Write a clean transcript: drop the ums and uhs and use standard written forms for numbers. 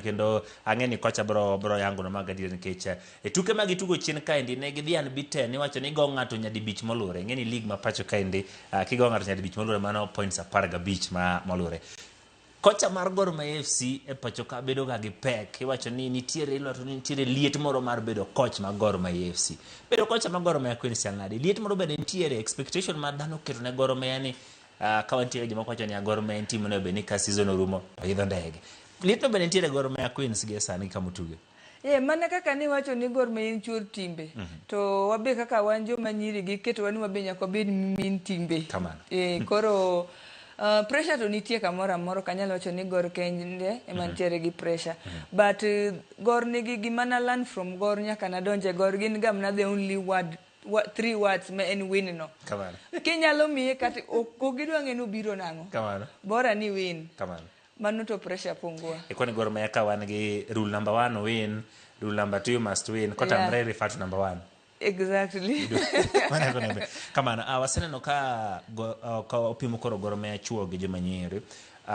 kendo ang'e ni kocha bro bro yango no mag adier nikech e tuke ma gitugo chien kaendi ne gidhi unbeaten iwacho ni go ng'ato nyadibich moluwore. Ing'e ni league ma pacho kaendi kigo ng'ato nyadibich moluwore mano points 15 ma moluwore. Kocha mar Gor Mahia FC e pacho ka bedo ga gi pek. Iwacho ni nitiere ilwacho ni nitiere liet moro mar bedo coach mar Gor Mahia FC. Bedo kocha mar Gor Mahia Queens chal nade? Liet moro bende nitiere expectation ma dhano oketo ne Gor Mahia ni ka wantiere jomoko wacho ni Gor Mahia en team monego bed ni ka season orumo to idho ndege. Liet no bende nitiere Gor Mahia Queens gi e sani kama otuge. Eh, mana kaka niwacho ni Gor Mahia en chuor timbe. To wabe kaka wan joma nyiri giketowa ni wabe nyaka wabed min timbe. Kamano. Eh, koro pressure to nitie kamoro amora ok anyal wacho ni Gor kende ema nitiere gi pressure. But Gor nigi gima na learn from Gor nyaka nadonje Gor gin ga mana the only word wa, three words ma en win no. Kamano. Kinyalo miye kata ok gidwa ng'e ni obiro nang'o. Kamano. Bora ni win. Kamano. Mano to pressure pungua. Ikoni Gor Mahia ka wan gi rule number one win, rule number two you must win, kotamre refer to number one. Exactly. Mano e kaka. Kamano, waseneno ka, go, ka opimo koro Gor Mahia chuo gi joma nyiri.